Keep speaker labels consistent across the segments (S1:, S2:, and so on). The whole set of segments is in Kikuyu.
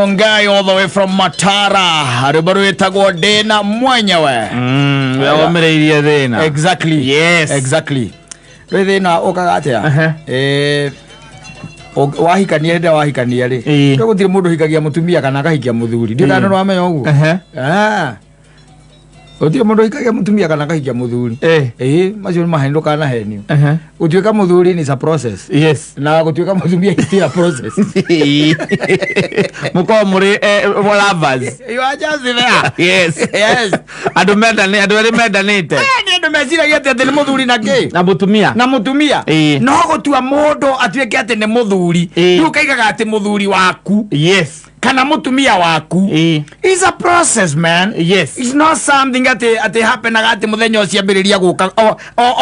S1: Mungai all the way from Matara, rwĩmbo rwĩtagwo ndĩna mwenyewe.
S2: Womĩrĩirie thĩna.
S1: Exactly.
S2: Yes.
S1: Exactly. Rwĩ thĩna ũkaga atĩa?
S2: Ehe.
S1: Eh, wahikania hĩndĩ ĩrĩa wahikania rĩ,
S2: Ĩĩ.
S1: rĩu gũtirĩ mũndũ ũhikagia mũtumia kana akahikia mũthuri. Ndiũ kana
S2: Ĩĩ.
S1: nĩwamenya ũguo.
S2: Ehe.
S1: Ah. Gũtirĩ mũndũ ũhikagia mũtumia kana akahikia mũthuri.
S2: Eh.
S1: Ĩĩ, macio nĩ maheni, ndũkanahenio.
S2: Ehe.
S1: Gũtuĩka mũthuri is a process.
S2: Yes.
S1: Na gũtuĩka mũtumia is still a process.
S2: Mũkorwo mũrĩ lovers.
S1: You are just there.
S2: Yes.
S1: Yes.
S2: Andũ mendane, andũ erĩ mendanĩte.
S1: Nĩ andũ meciragia atĩ nĩ mũthuri na kĩ?
S2: Na mũtumia.
S1: Na mũtumia.
S2: Ĩĩ.
S1: No gũtua mũndũ atuĩke atĩ nĩ mũthuri.
S2: Ĩĩ.
S1: Rĩu ũkaigaga atĩ mũthuri waku
S2: Yes.
S1: kana mũtumia waku.
S2: Ĩĩ.
S1: It's a process, man.
S2: Yes.
S1: It's not something atĩ happenaga atĩ mũthenya ũcio ambĩrĩria gũka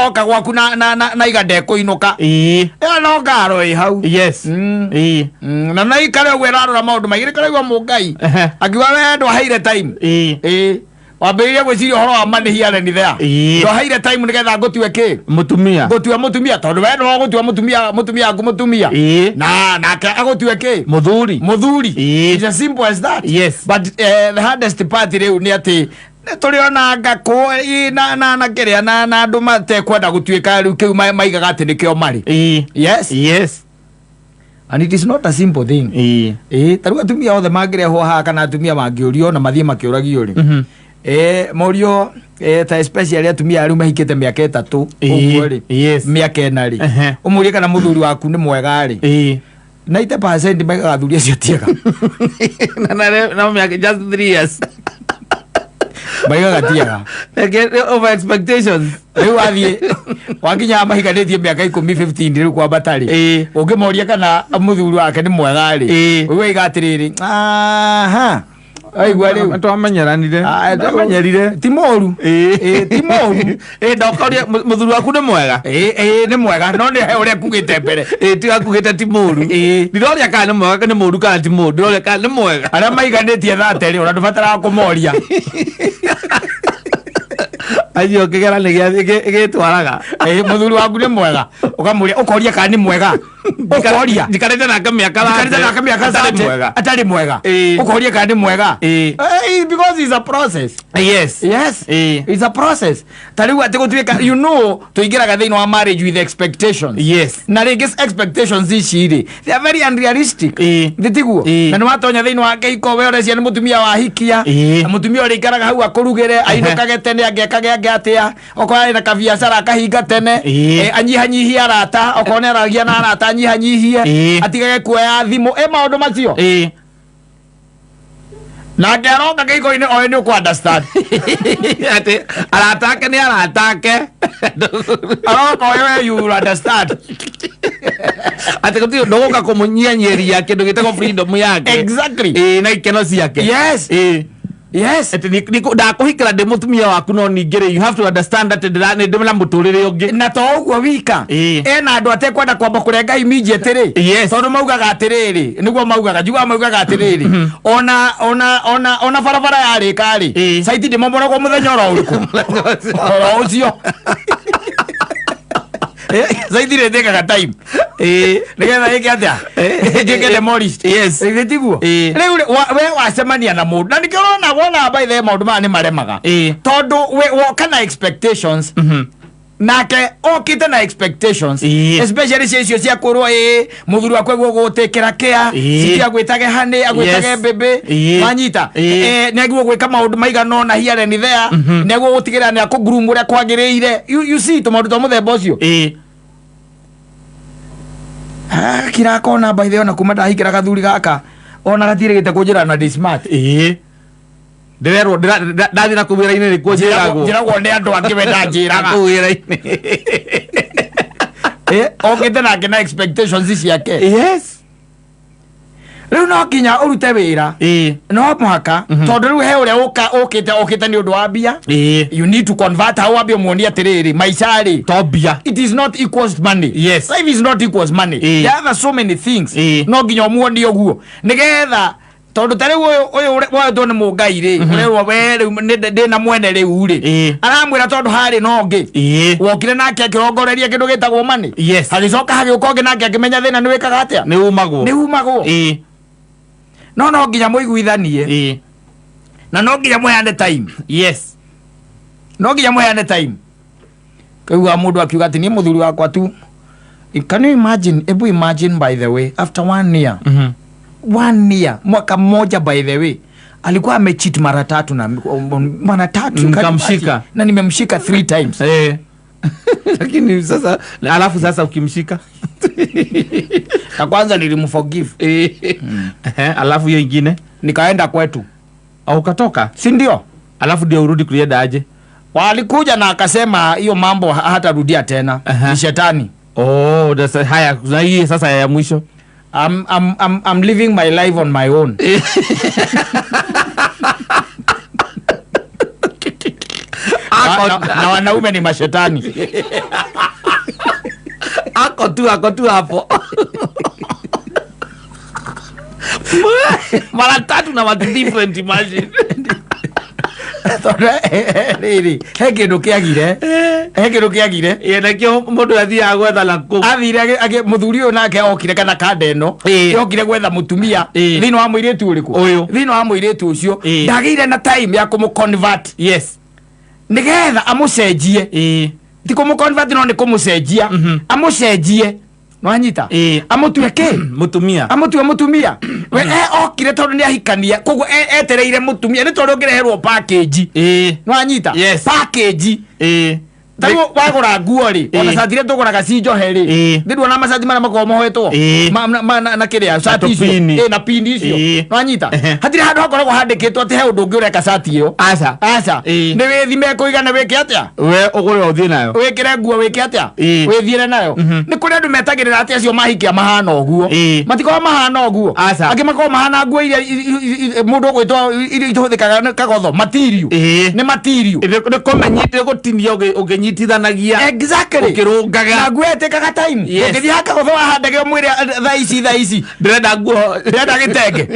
S1: oka gwaku na iga ndekũinũka.
S2: Ĩĩ.
S1: Ĩyo no ngaro ĩ hau.
S2: Yes. Ĩĩ.
S1: Na na ikare ũguo ĩrarora maũndũ maingĩ karaigua mũngai.
S2: Ehe.
S1: Akiuga we ndwaheire time.
S2: Ĩĩ.
S1: Ĩĩ. Wambĩrĩria gwĩciria ũhoro wa money here and there.
S2: Ĩĩ.
S1: Ndwaheire time nĩgetha ngũtue kĩ?
S2: Mũtumia.
S1: Ngũtue mũtumia tondũ we nĩwe ũgũtua mũtumia waku mũtumia.
S2: Ĩĩ.
S1: Na nake agũtue kĩ?
S2: Mũthuri.
S1: Mũthuri.
S2: Ĩĩ.
S1: It's as simple as that.
S2: Yes.
S1: But the hardest part rĩu nĩ atĩ tũrĩ ona ngakũ na kĩrĩa na andũ matekwenda gũtuĩka rĩu kĩu maigaga atĩ nĩkĩo marĩ.
S2: Ĩĩ.
S1: Yes.
S2: Yes.
S1: And it is not a simple thing.
S2: Ĩĩ.
S1: Ĩĩ, ta rĩu atumia othe mangĩrehwo haha kana atumia mangĩũrio na mathiĩ makĩũragio rĩ. Ĩĩ, morio ta especially atumia arĩa mahikĩte mĩaka 3
S2: Ĩĩ,
S1: ũguo rĩ.
S2: yes.
S1: Mĩaka 4 rĩ.
S2: Ehe.
S1: Ũmũrie kana mũthuri waku nĩ mwega rĩ.
S2: Ĩĩ.
S1: 90% maigaga athuri acio ti ega.
S2: Na mĩaka just 3 years.
S1: Maigaga ti ega.
S2: Again, over expectations.
S1: Rĩu wathiĩ wakinya mahikanĩtie mĩaka 10 15 rĩu kwambata rĩ.
S2: Ĩĩ.
S1: Ũngĩmoria kana mũthuri wake nĩ mwega rĩ.
S2: Ĩĩ.
S1: Ũguo aiga atĩrĩrĩ, aha. Aigua rĩu.
S2: Twamenyeranire.
S1: Ah,
S2: Twamenyerire.
S1: Ti mũru.
S2: Ĩĩ.
S1: Ĩĩ, ti mũru.
S2: Ĩĩ, ndokoria mũthuri waku nĩ mwega.
S1: Ĩĩ, ĩĩ, nĩ mwega no nĩ he ũrĩa kugĩte mbere.
S2: Ĩĩ, tiga kugĩte ti mũru.
S1: Ĩĩ.
S2: Ndiroria kana nĩ mwega nĩ mũru kana ti mũru. Ndiroria kana nĩ mwega.
S1: Arĩa maiganĩtie thate rĩ, ona ndũbataraga kũmoria.
S2: Acio kĩgera nĩ gĩtwaraga.
S1: Ĩĩ, mũthuri waku nĩ mwega. Ũkamũria, ũkoria kana nĩ mwega. Ũkoria.
S2: Njikarĩte nake mĩaka
S1: Njikarĩte nake mĩaka
S2: atarĩ
S1: 30,
S2: mwega.
S1: atarĩ mwega.
S2: Ĩĩ.
S1: Ũkoria kana nĩ mwega.
S2: Ĩĩ.
S1: Ĩĩ, because it's a process.
S2: Yes.
S1: Yes.
S2: Ĩĩ.
S1: It's a process. Ta rĩu atĩ gũtuĩka, you know, tũingĩraga thĩinĩ wa marriage with expectations.
S2: Yes.
S1: Na rĩngĩ expectations ici rĩ, they are very unrealistic.
S2: Ĩĩ.
S1: Nĩ tiguo?
S2: Ĩĩ.
S1: Na nĩ watonya thĩinĩ wa kĩhiko we ũreciria nĩ mũtumia wahikia.
S2: Ĩĩ.
S1: Na mũtumia ũrĩa ikaraga hau akũrugĩre, ainũkage tene, angĩekage angĩ atĩa, okorwo arĩ na kabiacara akahinga tene,
S2: Ĩĩ.
S1: anyihanyihie arata, okorwo nĩ aragia na arata anyihanyihie,
S2: Ĩĩ.
S1: atigage kuoya thimũ, ĩ maũndũ macio.
S2: Ĩĩ.
S1: Nake aroka kĩhiko-inĩ oĩ nĩ ũkũ understand.
S2: Atĩ arata ake nĩ arata ake.
S1: Aroka oĩ we you will understand.
S2: Atĩ gũtirĩ ndũgũka kũmũnyianyĩria kĩndũ gĩtagwo freedom yake.
S1: Exactly.
S2: Ĩĩ, na ikeno ciake.
S1: Yes.
S2: Ĩĩ.
S1: Yes.
S2: Atĩ ndakũhikĩra ndĩ mũtumia waku no ningĩ rĩ, you have to understand atĩ nĩ ndĩ na mũtũrĩre ũngĩ.
S1: Na to ũguo wika.
S2: Ĩĩ.
S1: Ena andũ atekwenda kwamba kũrenga immediate rĩ.
S2: Yes.
S1: Tondũ maugaga atĩrĩrĩ, nĩguo maugaga, njugaga maugaga atĩrĩrĩ, ona barabara yarĩka rĩ,
S2: Ĩĩ.
S1: site ndĩmomoragwo mũthenya oro ũrĩkũ. Oro ũcio. Site rĩtĩkaga time.
S2: Ĩĩ.
S1: Nĩgetha ĩke atĩa? Ĩtuĩke demolished.
S2: Yes.
S1: Ĩĩ, tiguo?
S2: Ĩĩ.
S1: Rĩu rĩ, we wacemania na mũndũ na nĩkĩo ũrona wona by the way maũndũ maya nĩ maremaga.
S2: Ĩĩ.
S1: Tondũ we woka na expectations nake okĩte na expectations
S2: Ĩĩ.
S1: especially cia icio cia kwĩrwo ĩĩ mũthuri wakwa aguo gũgũtĩkĩra kĩa
S2: Ĩĩ.
S1: citi agwĩtage honey agwĩtage
S2: Yes.
S1: baby
S2: Ĩĩ.
S1: wanyita
S2: Ĩĩ.
S1: Nĩ aguo gwĩka maũndũ maigana ũna here and there nĩ aguo gũtigĩrĩra nĩ akũgroom ũrĩa kwagĩrĩire. You see tũmaũndũ twa mũthemba ũcio.
S2: Ĩĩ.
S1: Ah, kirakona by the way ona kuma ndahikĩra gathuri gaka ona gatirĩgĩte kũnjĩra na ndĩ smart.
S2: Ĩĩ. Ndĩrerwo ndathiĩ na kũu wĩra-inĩ nĩkuo njĩragwo.
S1: Njĩragwo nĩ andũ angĩ we ndanjĩraga.
S2: Kũu wĩra-inĩ.
S1: Okĩte nake na expectations ciake.
S2: Yes.
S1: Rĩu no nginya ũrute wĩra.
S2: Ĩĩ.
S1: No mũhaka tondũ rĩu he ũrĩa ũkĩte okĩte nĩ ũndũ wa mbia.
S2: Ĩĩ.
S1: You need to convert hau wambie muonie atĩrĩrĩ maica rĩ.
S2: To mbia.
S1: It is not equals money.
S2: Yes.
S1: Life is not equals money.
S2: Ĩĩ.
S1: There are so many things.
S2: Ĩĩ.
S1: No nginya ũmuonie ũguo nĩgetha tondũ ta rĩu ũyũ woetwo nĩ mũngai rĩ, ũrerwo we rĩu ndĩna mwene rĩu rĩ.
S2: Ĩĩ.
S1: Aramwĩra tondũ harĩ na ũngĩ.
S2: Ĩĩ.
S1: Wokire nake akĩrongoreria kĩndũ gĩtagwo money.
S2: Yes.
S1: Hagĩcoka hagĩũka ũngĩ nake akĩmenya thĩna nĩ wĩkaga atĩa?
S2: Nĩ umagwo.
S1: Nĩ umagwo.
S2: Ĩĩ.
S1: No no nginya mũiguithanie na no nginya mũheane time. No nginya mũheane time. Kaigua mũndũ akiuga atĩ niĩ mũthuri wakwa tu. Can you imagine? Ebu imagine, by the way, after one year, one year, mwaka mmoja, by the way, alikuwa amecheat mara tatu na mara tatu. Can you
S2: Mkamshika.
S1: imagine? Na nimemshika three times.
S2: Lakini sasa, alafu sasa ukimshika
S1: Na kwanza nilimforgive.
S2: Alafu hiyo ingine
S1: Nikaenda kwetu.
S2: Au ukatoka?
S1: Si ndio?
S2: Alafu ndio urudi kulienda aje?
S1: Walikuja na akasema hiyo mambo hatarudia tena. Ni shetani.
S2: Oh, haya, na hii sasa ya mwisho?
S1: I'm living my life on my own. Na wanaume ni mashetani.
S2: Ako tu hapo mara tatu na watu different, imagine.
S1: Tondũ rĩrĩ, he kĩndũ kĩagire, he kĩndũ kĩagire.
S2: Ĩ, nakĩo mũndũ athiaga gwetha na kũ?
S1: Athire mũthuri ũyũ nake okire kana kanda ĩno okire gwetha mũtumia thĩinĩ wa mũirĩtu ũrĩkũ?
S2: Ũyũ.
S1: Thĩinĩ wa mũirĩtu ũcio ndagĩire na time ya kũmũ-convert nĩgetha amũcenjie. Ti kũmũ-convert, no nĩ kũmũcenjia, amũcenjie, nwanyita? Amũtue kĩ?
S2: Mũtumia.
S1: Amũtue mũtumia. We okire tondũ nĩ ahikania, koguo etereire mũtumia, nĩ tondũ ũngĩreherwo package. Nwanyita?
S2: Yes.
S1: Package. Tarĩu wagũra nguo rĩ, ona cati iria tũgũraga ci njohe rĩ, nĩ nduona macati marĩa makoragwo mohetwo na kĩrĩa cati icio.
S2: Tũpini.
S1: Na pini icio. Nwanyita?
S2: Ehe.
S1: Hatirĩ handũ hakoragwo handĩkĩtwo atĩ he ũndũ ũngĩ ũreka cati ĩyo.
S2: Aca.
S1: Aca. Nĩ wĩthime kũigana wĩke atĩa?
S2: We ũgũre ũthiĩ nayo.
S1: Wĩkĩre nguo wĩke atĩa? Wĩthiĩre nayo. Nĩ kũrĩ andũ metagĩrĩra atĩ acio mahikia mahana ũguo. Matikoragwo mahana ũguo.
S2: Aca.
S1: Angĩ makoragwo mahana nguo iria mũndũ ũgwĩtwo iria ihũthĩkaga nĩ kagotho material. Nĩ material.
S2: Nĩ kũmenyite gũtinia ũkĩnyitithanagia. Ũkĩrũngaga.
S1: Na nguo ĩtĩkaga time. Ũngĩthiĩ hakagotho wahandage ũmwĩre, "Thaa ici, thaa ici
S2: ndĩrenda nguo,
S1: ndĩrenda gĩtenge."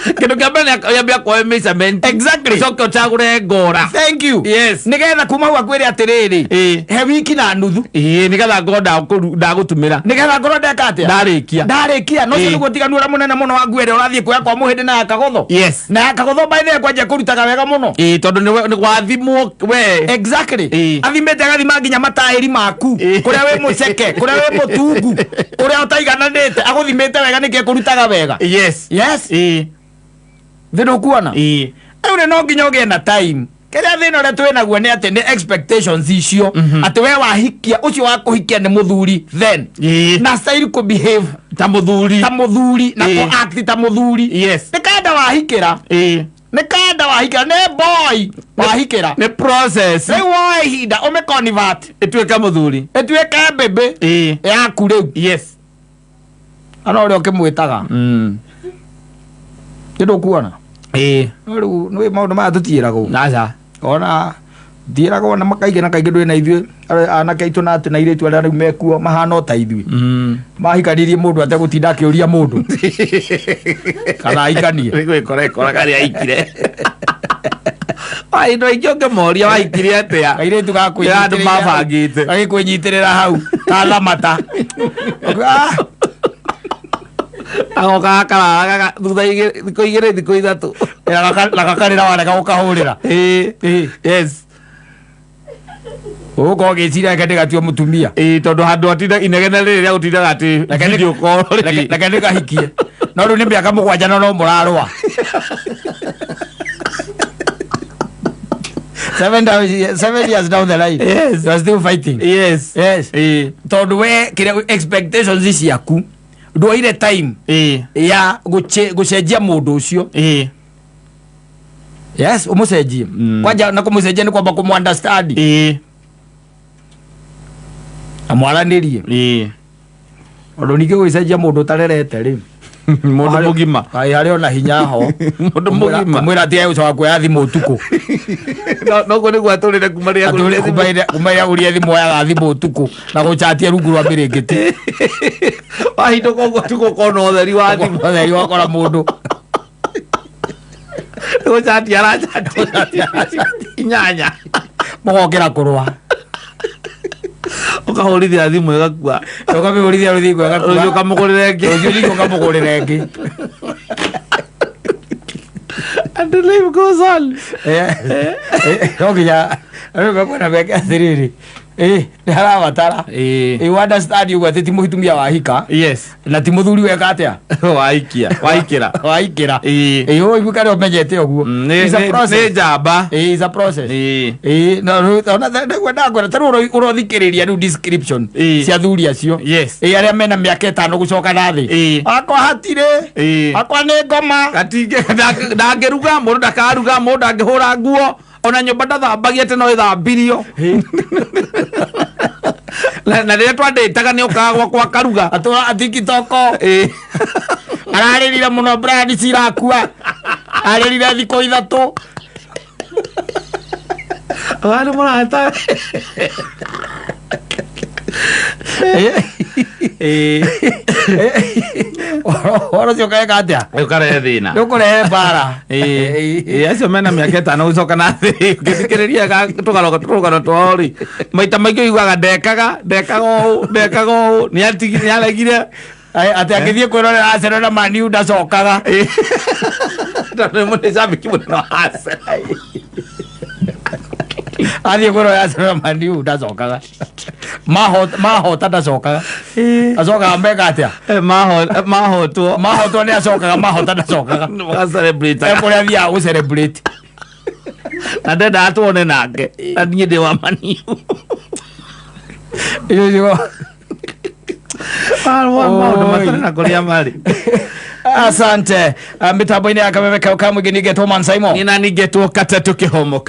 S2: Kĩndũ kĩa mbere nĩ ambia kuoya measurement. Ũcoke ũcagũre ngora.
S1: Thank you. Nĩgetha kuma hau akwĩre atĩrĩrĩ, he wiki na nuthu.
S2: Nĩgetha ngorwo ndagũtumĩra.
S1: Nĩgetha ngorwo ndeka atĩa?
S2: Ndarĩkia.
S1: Ndarĩkia. No ũcio nĩguo ũtiganu ũrĩa mũnene mũno wa nguo ĩrĩa ũrathiĩ kuoya kwa mũhĩndĩ na ya kagotho. Na ya kagotho, by the way, kwanjia kũrutaga wega mũno.
S2: Tondũ nĩ gwathimwo we.
S1: Athimĩte agathima nginya mataĩri maku, kũrĩa wĩ mũceke, kũrĩa wĩ mũtungu, ũrĩa ũtaigananĩte, agũthimĩte wega nĩkĩ kũrutaga wega. Thĩna ũkuona rĩu nĩ no nginya ũgĩe na time. Kĩrĩa thĩna ũrĩa twĩ naguo nĩ atĩ nĩ expectations icio, atĩ we wahikia ũcio wa kũhikia nĩ mũthuri then na style kũ behave
S2: ta mũthuri,
S1: ta mũthuri na kũ act ta mũthuri. Nĩ kanda wahikĩra, nĩ kanda wahikĩra, nĩ boy wahikĩra.
S2: Nĩ process.
S1: Rĩu woe ihinda ũmĩ convert
S2: ĩtuĩke mũthuri,
S1: ĩtuĩke mbĩmbĩ yaku rĩu. Ana ũrĩa ũkĩmwĩtaga nĩ ndũkuona. No rĩu nĩ maũndũ maya tũtiĩragwo.
S2: Aca.
S1: Ona thiĩragwo na makaingĩ na kaingĩ ndwĩ na ithuĩ anake aitũ na atĩ na airĩtu arĩa rĩu mekuo mahana o ta ithuĩ, mahikanirie mũndũ ategũtinda akĩũria mũndũ kana ahikanie.
S2: Nĩ gwĩkora ĩkoraga rĩa aikire indo ingĩ ũngĩmoria waikire atĩa.
S1: Kairĩtu
S2: Nĩ andũ mabangĩte.
S1: Gagĩkwĩnyitĩrĩra hau ta thamata. Ah,
S2: Agoka gakararaga thutha thikũ 2, thikũ 3.
S1: Na gakarĩra warega gũkahũrĩra. Ũgũkorwo ũgĩciria reke ndĩgatue mũtumia.
S2: Tondũ handũ atinda inegene rĩrĩ rĩa gũtindaga atĩ video call rĩ.
S1: Reke ndĩkahikie, no rĩu nĩ mĩaka 7 na no mũrarũa. 7 years down the line, you are still fighting. Tondũ we kĩrĩa expectations ciaku, ndwoire time ya gũcenjia mũndũ ũcio. Yes, ũmũcenjie. Kwanja na kũmũcenjia nĩ kwamba kũmũ understand na mwaranĩrie, tondũ ningĩ gũgĩcenjia mũndũ ũtarerete rĩ,
S2: Mũndũ mũgima.
S1: Kaĩ harĩ ona hinya ho?
S2: Mũndũ mũgima.
S1: Kũmwĩra atĩ egũcoka kuoya thimũ ũtukũ.
S2: Noguo nĩguo atũrĩre kuma rĩrĩa
S1: Atũrĩ
S2: agũrire thimũ.
S1: Kuma rĩrĩa agũrire thimũ, oyaga thimũ ũtukũ na gũchatia rungu rwa mĩrĩngĩti.
S2: Wahindũka ũguo tukũ ũkona ũtheri wa thimũ.
S1: Ũtheri wakora mũndũ.
S2: Gũchati arachati 8.
S1: Mũgokĩra kũrũa.
S2: Ũkahũrithia thimũ ĩgakua.
S1: Ũkamĩhũrithia rũthingo
S2: rũthiĩ
S1: ĩgakua.
S2: Ũkamũgũrĩra ĩngĩ.
S1: Rũciũ ningĩ ũkamũgũrĩra ĩngĩ.
S2: And the life goes on.
S1: No nginya rĩu mekwenda meke atĩrĩrĩ, nĩ harabatara. You understand ũguo atĩ ti mũtumia wahika na ti mũthuri weka atĩa.
S2: Waikia waikira.
S1: Waikĩra. Ũiguĩ karĩa ũmenyete ũguo.
S2: Nĩ
S1: It's a
S2: nĩ
S1: process.
S2: njamba.
S1: It's a process. No rĩu ona nĩguo ndakwĩra ta rĩu ũrothikĩrĩria rĩu description cia thuri acio. Arĩa mena mĩaka 5 gũcoka na thĩ. Akwa hatirĩ. Akwa nĩ ngoma.
S2: Gatingĩ ndangĩruga, mũndũ ndakaruga, mũndũ ndangĩhũra nguo, ona nyũmba ndathambagia atĩ no ĩthambirio. Na rĩrĩa twandĩtaga nĩ okaga gwakwa akaruga.
S1: Atũra tikitoko. Ararĩrire mũno Brian cirakua. Arĩrire thikũ 3.
S2: Warĩ mũrata.
S1: Ũhoro ũcio ũkaeka atĩa?
S2: Ũkarehe thĩna.
S1: Nĩ ũkũrehe mbara.
S2: Acio mena mĩaka 5 gũcoka na thĩ ũngĩthikĩrĩria tũgano twao rĩ, maita maingĩ ũiguaga ndekaga ndekaga ũũ ndekaga ũũ, nĩaregire.
S1: Atĩ agĩthiĩ kwĩrorera Arsenal na Man U ndacokaga.
S2: Tondũ nĩ mũcambĩki mũnene wa Arsenal.
S1: Athiĩ kwĩrorera Arsenal na Man U ndacokaga. Mahota ndacokaga. Acokaga meka atĩa?
S2: Mahotwo.
S1: Mahotwo nĩ acokaga, mahota ndacokaga.
S2: Magacelebrate.
S1: Kũrĩa athiaga gũ celebrate.
S2: Na ndendaga tuone nake na niĩ ndĩ wa Man U.
S1: Icio ciugo.
S2: Maũndũ matarĩ na kũrĩa marĩ.
S1: Asante. Mitambo-inĩ ya kameme kau ka mũingĩ ningetwo Man Simon.
S2: Nĩ na ningetwo Katatũ Kĩhomoka.